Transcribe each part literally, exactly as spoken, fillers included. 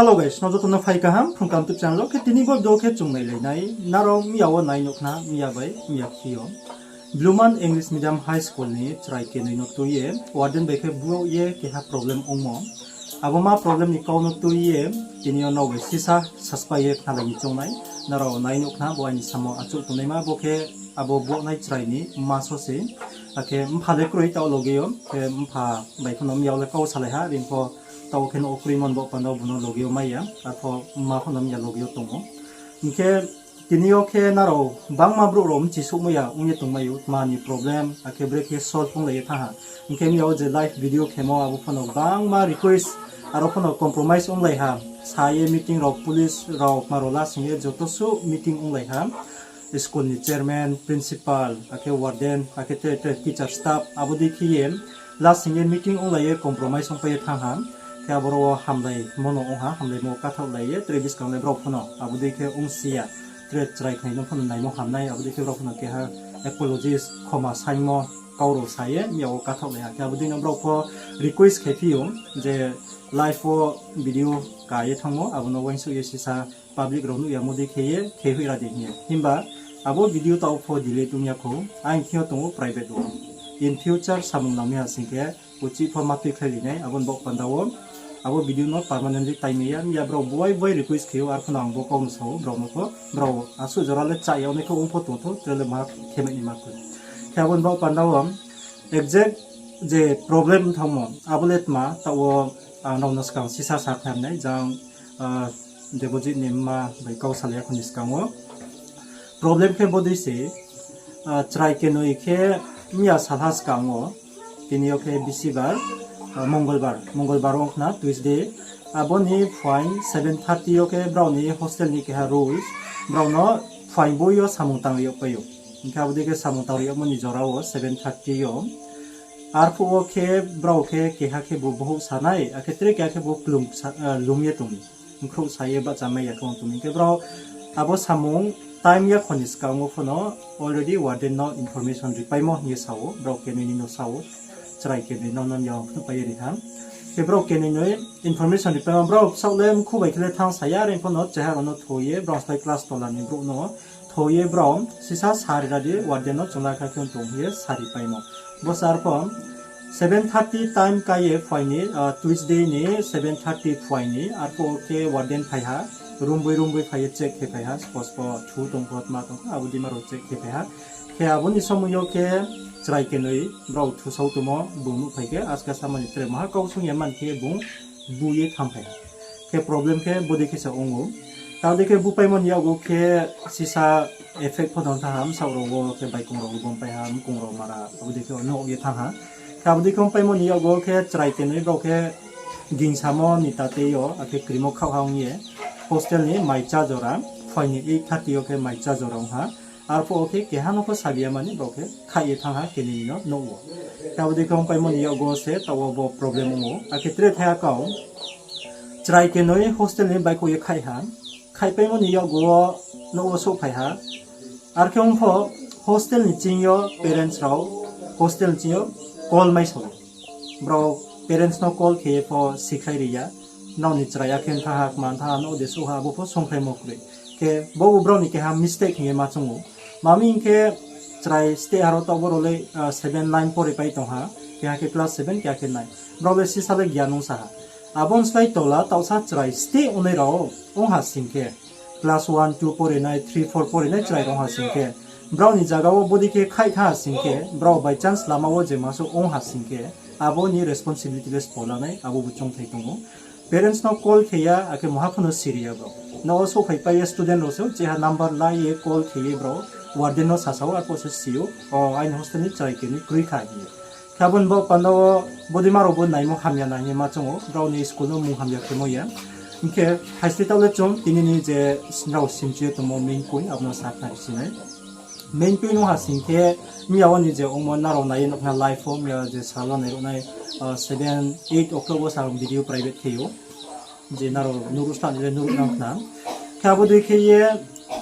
Hello guys, no joto no phai kaham Phrung Kaham YouTube channel wo. Khe tini bo video khe chung nailai nai, nrao miya wo nai nuh khna, miya bai miya khe yo Bluman English Medium High School ni chrai kenoi no tui ye warden bai khe brouh ye keha problem ongmo. Abo ma problem ni kau no tui ye tini yo nrao bai sisa saspai ye khnalai ni choung nai. Nrao nai nuh khna bo aini samo achouh tongnaima, bo khe abo brouhnai chrai ni mma so se. Akhe mpha le kroi taoh loge yo, khe mpha bai pho no miya wo le kau salai ha, ring pho taoh khe no o kroimo ni baoh panda wo bung no loge yo mai ya, arpho mma pho no miya loge yo tong ou. Hing khe tini yo khe nrao bangma brouh rao mchisouhmai ya ong ye tongmai ou, tma ni problem, akhe brekhe solve onglai ye thanng ha. Hing khe miya wo je live video khemo, abo pho no bangma request, aro pho no compromise onglai ha. Sa ye meeting rao, police rao, kma rao lasing ye joto suh meeting onglai ha. School ni chairman, principal, akhe warden, akhe tre tre teacher staff, abo dei khe ye lasing ye meeting onglai ye compromise ongpai ye thanng ha. Khe aboro wo hamlaimo no ong ha, hamlaimo kathaohlai ye tre buskang le brao pho no abo dei khe ongsi ya. Tre chrai khnai no pho no naimo ham nai, abo dei khe brao pho no keha apologies, khoma saingmo kau rao sa ye miya wo kathaohlai ha. Khe abo dei no brao pho request khe phi ou je live wo video ka ye thanngmo, abo no uaingsouh ye sisa public rao nuh yamo dei khe ye khe hoih ra di hing ye. Himba abo video taoh pho delete ong ya khou, aini thing yo tong ou private wo. In future samung nang mi ha sing khe uchih pho ma tuikhlai ri nai, abo ni baoh panda wo abo video no permanently taimai ya, miya brao buai buai request khe ou, arpho no ang bo kau no sa ou, brao no pho, brao asuh jora le chá ya ongnai khe ong pho tong thou, tre le ma khe mai ni ma kroi. Khe abo ni baoh panda wo exact je problem thanngmo, abo le tma, taoh wo ang nrao no skang sisa sa khnari nai, jang, ah, Debojit ni mma bai kau salai ya kho ni skang wo. Problem khe bodei se, ah, chrai kenoi khe miya salha skang wo, tini yo khe bisibar, ah, mongolbar, mongolbar ong khna Tuesday, abo ni phuaing seven thirty yo khe brao ni hostel ni keha rules, brao no phuaing boi yo samung tang ri yag pai ou. Hing khe abo dei khe samung tang ri yagmo ni jora wo seven thirty yo arphuh wo khe brao khe keha khe bo bohouh sa nai, akhe tre keha khe bo klum sa, ah, lum ye tong mi. Bkhrouh sa ye bahcha mai ya khe ong tong mi. Hing khe brao abo samung time ya kho ni skang wo pho no already warden no information ripaimo hing ye sa ou, brao kenoi ni no sa ou, chrai kenoi no no miya wo phnuhpai ye ri ha. Khe brao kenoi noi information ripaimo, brao bsaoh le mkhu bai khe le thanng sa ya, are pho no cheha rao no tho ye, brao slái class tola ni brouh no tho ye brao sisa sari ra di, warden no chung la kha khe ong tong hing ye saripaimo. Bo sir pho seven thirty time ka ye phai ni, ah, Tuesday ni seven thirty phai ni, arphuh wo khe warden phai ha, room boi room boi phai ye check khe phai ha, suppose pho thu tong pho tma tong pho, abo dei ma rao check khe phai ha. Khe abo ni somoi yo khe chrai kenoi brao thusao tongmo bung nuhphai khe, aska samani tre maha kau sung ya man khe bung bu ye thanngphai ha. Khe problem khe bodei khe se ong ou. Tao dei khe bupaimo ni yakgu khe sisa effect pho no thanng ha, bsaoh rao wo khe baikong rao wo bompai ha, mkong rao mara, abo dei khe no ye thanng ha. Khe abo dei khe ongpaimo ni yakgu khe chrai kenoi brao khe gingsamo ni tate yo, akhe krimo khaoh ha ong ye, hostel ni mai chá jora, phai ni eight thirty yo khe mai chá jora ong ha. Arphuh wo khe keha no pho sabi ya mani brao khe khaih ye thanng ha kenoi ni no nouh wo. Khe abo dei khe ongpaimo ni yakgu se taoh wo bo problem ong ou. Akhe tre thaiha kau, chrai kenoi hostel ni baihkhouh ye khaih ha. Khaihpaimo ni yakgu wo nouh wo souhphai ha. Ar khe ong pho hostel ni ching yo parents rao hostel ni ching yo call mai sao. Brao parents no call khe ye pho sikhlai ri ya. Nrao ni chrai ya khe thanng ha, kma thanng ha, nouh de souh ha, abo pho songkhlaimo kroi. Khe bo brao ni keha mistake hing ye ma choung ou. Mami hing khe chrai steh ha rao taoh bo rao le, ah, seven nine pore pai tong ha. Keha khe class seven, keha khe nine. Brao le sisa le gyan ong sa ha. Abo ni slái tola taohsa chrai steh ongnai rao ong ha sing khe, class one, two pore nai, three, four pore nai chrai rao ong ha sing khe, brao ni zaga wo bodei khe khaih thanng ha sing khe, brao by chance lama wo je ma souh ong ha sing khe, abo ni responsibility le sbo la nai, abo bo choungthai tong ou. Parents no call khe ya, akhe muha pho no siri ya brao. Nouh wo souhphaipai ye student rao se, cheha number la ye call khe ye brao warden no sasa ou, arphuh se si ou, o, aini hostel ni chrai kenoi kroi kha hing ye. Khe abo ni baoh panda wo bodei ma rao bo naimo hamya nang ye ma choung ou, brao ni school no mung hamya khemo ya. Hing khe haiste taoh le chung tini ni je nrao simchu ye tongmo main point, abo no sa khnari si nai. Main point ong ha sing khe, miya wo ni je ongmo nrao nai ye nuh khna live wo, miya je sal wo nai ruh nai, ah, seven, eight o'clock wo sa video private khe ou. Je nrao nuhruh sla ni le nuhruh nang khna. Khe abo dei khe ye,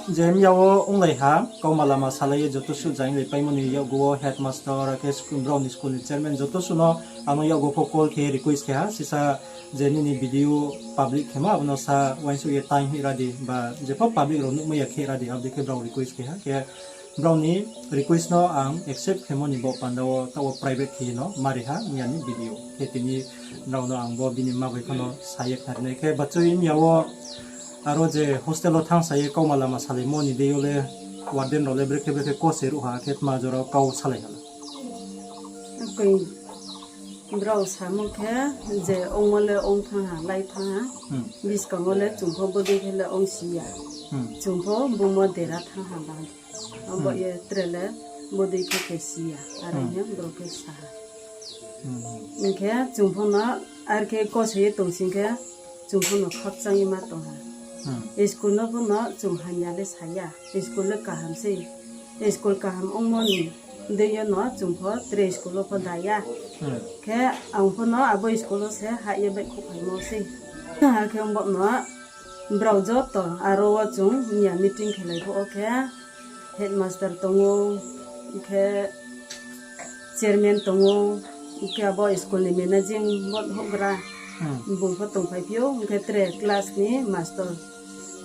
Je mya wo onglai ha, kauma lama salai ye joto suh jainglai paimo ni yakgu wo headmaster, akhe school, brao ni school ni chairman joto suh no ang no yakgu pho call khe request khe ha, sisa je nini video public khemo abo no sa uaingsouh ye time hih ra di, ba jepho public rao nuhmai ya khe ra di, abo dei khe brao request khe ha. Khe brao ni request no ang accept khemo ni baoh panda wo taoh wo private khe ye no mari ha mya ni video. Khe tini nrao no ang bo bini mma bai pho no sa ye khnari nai khe bachoi mya wo aro je hostel wo thanngsa ye kauma lama salaimo ni dei yo le warden rao le brekhe brekhe kose ruh ha khe tma jora kau salai ha la. Koi, brao samo khe je ongmo le ong thanng ha, lai thanng ha. Buskang wo le chung pho bodei khe le ong si ya. Chung pho bungmo dera thanng ha ba. Abo ye tre le bodei khe khe si ya. Are hing ye brao khe sa ha. Hing khe chung pho no are khe kose ye tong sing khe chung pho no khakchang ye ma tong ha. School no pho no chung hamya le sa ya. School le kaham sei. School kaham ongmo ni dei yo no chung pho tre school wo pho da ya. Khe ang pho no abo school wo se hah ye baihkhouh phaimo sei. Akhe ongba no brao joto aro wo chung mya meeting khelai phuh wo khe headmaster tong ou, hing khe chairman tong ou, hing khe abo school ni managing board houhgra, bung pho tongphaiphi ou, hing khe tre class ni master,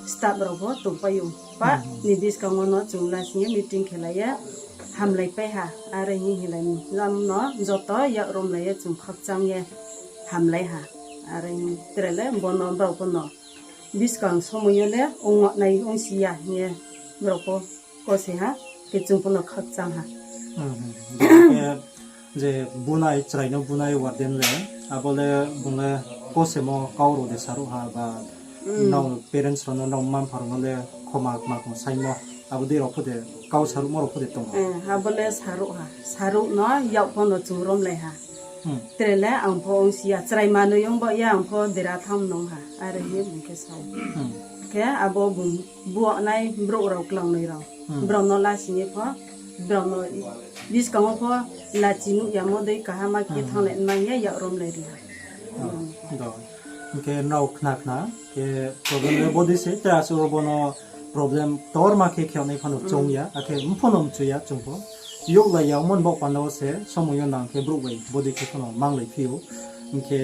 staff rao pho tongpai ou. Pa ni buskang wo no chung lasing ye meeting khelai ye hamlaipai ha, are hing hinglai lam no joto yak romlai ye chung khakchang ye hamlai ha, are hing tre le bo no brao pho no buskang somoi yo le ong nai ong si ya hing ye brao pho kose ha, khe chung pho no khakchang ha. Khe je bunai, chrai no bunai warden le, abo le bung le kosemo kau rao de saruh ha ba, nrao parents rao no, nrao mma-mpha rao no le khoma kma kma saimo, abo dei rao pho de, kau saruhmo rao pho de tong ha? Abo le saruh ha, saruh no yak pho no chung romlai ha. Tre le ang pho ong si ya, chrai manoi ong ba ye ang pho dera thanng nung ha, are hing ye bung khe sa ou. Khe abo bung buahnai brouh rao klangnoi rao, brao no lasing ye pho, brao no buskang wo pho lachi nuh yamo dei kaham khe thanng le nmang ye yak romlai ri ha. Hing khe nrao khna khna khe problem le bodei se, tre asuh wo bo no problem ktorma khe khe nai pha no choung ya, akhe mpho no mchu ya chung pho. Youhlai ya ongmo ni baoh panda wo se somoi yo nang khe brouh bai bodei khe pho no manglai phi ou. Hing khe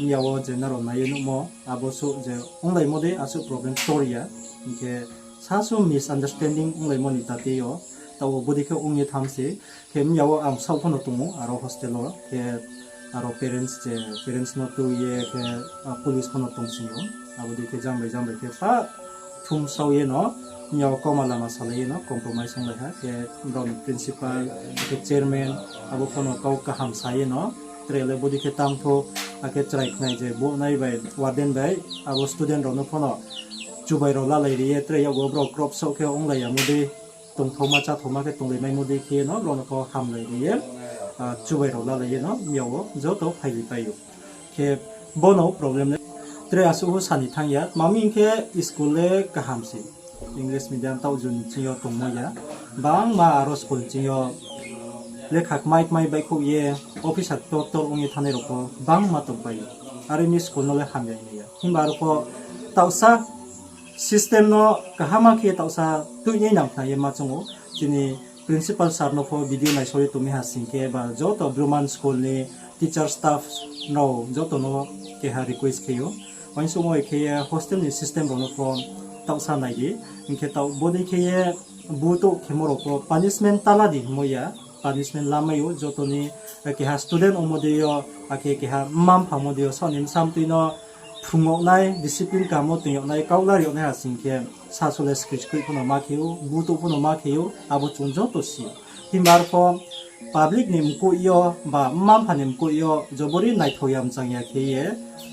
mya wo je nrao nai ye nuhmo, abo suh je onglaimo dei asuh problem ktor ya. Hing khe sasu misunderstanding onglaimo ni tati yo, taoh wo bodei khe ong ye tham se. Khe mya wo ang saoh pho no tong ou, aro hostel wo, khe aro parents je, parents no tui ye khe, police pho no tong sing ou. Abo dei khe jang bai jang bai khe pha thum sao ye no, mya wo kauma lama salai ye no compromise onglai ha, khe brao ni principal, khe chairman, abo pho no kau kaham sa ye no, tre le bodei khe tang thou, akhe chrai khnai je bunai bai warden bai, abo student rao no pho no chubai rao lalai ri ye, tre yakgu wo brao krop saoh khe onglai yamo dei, tongthaoma cháthaoma khe tonglai maimo dei khe ye no, brao no pho hamlai ri ye, chubai rao lalai ye no, mya wo joto phailai pai ou. Khe bo no problem le tre asuh wo sa ni thanng ya, tma hing khe school le kaham se. English medium taoh ju ni ching yo tongmo ya. Bangma aro school ni ching yo lekha kmai kmai baihkhouh ye, officer ktor ktor ong ye thanngnai rao pho bangma tongpai ou. Are ni school no le hamya nai ya. Himba aro pho taohsa system no kaham khe taohsa tuinai nang khna ye ma choung ou. Chini principal sir no pho video naisao ye tong mi ha sing khe ba joto Bru Mann school ni teacher staff rao joto no keha request khe ou. Uaingsouhmo khe ye hostel ni system rao no pho taohsa nai di. Hing khe taoh bodei khe ye butouh khemo rao pho punishment tala di hingmo ya. Punishment lamai ou joto ni, keha student ongmo dei yo, akhe keha mma-mpha ongmo dei yo, saoh ni bsa mtoi no phrung yag nai, discipline kaham wo toing yag nai, kau lari yag nai ha sing khe, sasu le skrichkoih pho no ma khe ou, butouh pho no ma khe ou, abo chung joto si ou. Himba aro pho public ni mkoih yo ba mma-mpha ni mkoih yo jobori naithao ya mchang ya khe ye,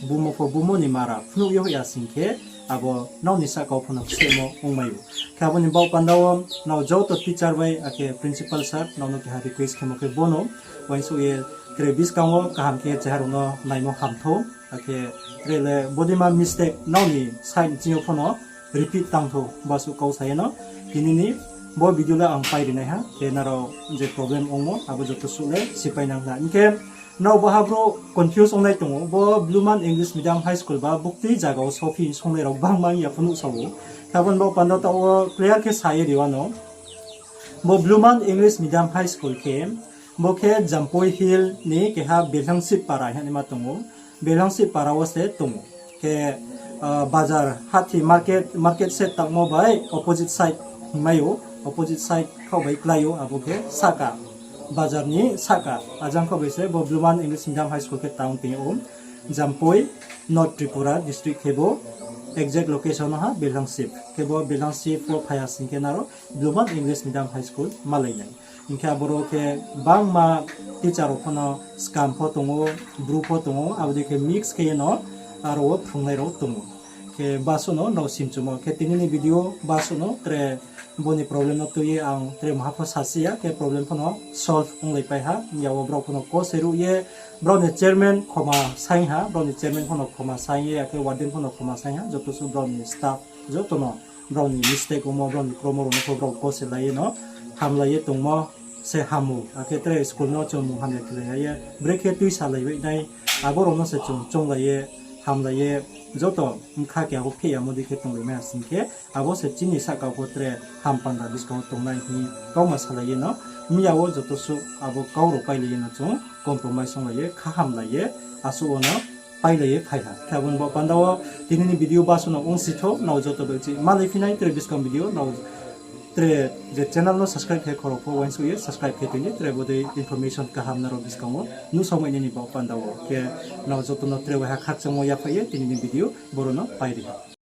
bumo pho bumo ni mara phnuh ye hoih ya sing khe, abo nrao ni sahka wo pho no kchehmo ongmai ou. Khe abo ni baoh panda wo nrao joto teacher bai akhe principal sir nrao no keha request khemo khe bo no, uaingsouh ye tre buskang wo kaham khe cheha rao no naimo ham thou, akhe tre le bodeima mistake nrao ni side ching yo pho no repeat tang thou, bo suh kau sa ye no. Tini ni bo video le ang pai ri nai ha, khe nrao je problem ongmo abo joto suh le sipai nang na. Hing khe Nrao baha brouh confuse ongnai tong ou, bo Blue Man English Medium High School ba buktui zaga wo sophi songnai rao gbangma ya pho nuhsao ou. Khe abo ni baoh panda taoh wo clear khe sa ye ri wano. Bo Blue Man English Medium High School khe, bo khe Jampui Hill ni keha Belhangsip para hingnaima tong ou. Belhangsip para wo se tong ou. Khe, bazar hathi market, market se tangmo bai opposite side hingmai ou, opposite side khaoh bai klái ou, abo khe sahka, bazar ni sahka, ajang khaoh bai se bo Blue Man English Medium High School khe tang tong ou. Jampui, North Tripura district khe bo, exact location no ha Belhangsip. Khe bo Belhangsip wo phai ha sing khe nrao Blue Man English Medium High School malai nai. Hing khe aboro khe bangma teacher rao pho no skam pho tong ou, bru pho tong ou, abo dei khe mix khe ye no aro wo phrungnai rao tong ou. Khe basuh no nrao simchumo khe tini ni video basuh no tre bo ni problem no tui ye ang tre maha pho sasi ya, khe problem pho no solve onglaipai ha. Hing ya wo brao pho no kose ruh ye, brao ni chairman khoma saing ha, brao ni chairman pho no khoma saing ye, akhe warden pho no khoma saing ha, joto suh brao ni staff, joto no brao ni mistake ongmo, brao ni kromo rao no pho brao kose lai ye no hamlai ye tongmo se ham ou, akhe tre school no chung mung hamya khelai ya ye, brekhe tuisalai bai nai, abo rao no se chung chounglai ye, hamlai ye, joto bkha keha pho pheh yamo dei khe tonglai mai ha sing khe, abo se chini sahka pho tre ham panda buskang wo tongnai hing kauma salai ye no, miya wo joto suh abo kau rao pailai ye no chung compromise onglai ye, kha hamlai ye, asuh wo no pailai ye phai ha. Khe abo ni baoh panda wo tini ni video basuh no ongsi thou, nrao joto bai chi malai phi nai tre buskang video, nrao tre je channel no subscribe khe khorok pho uaingsouh ye subscribe khe tong di, tre bodei information kaham nrao buskang wo nuhsaomai nini baoh panda wo. Khe nrao joto no tre waiha khakchangmo yaphaih ye tini ni video boro no pai ri ha.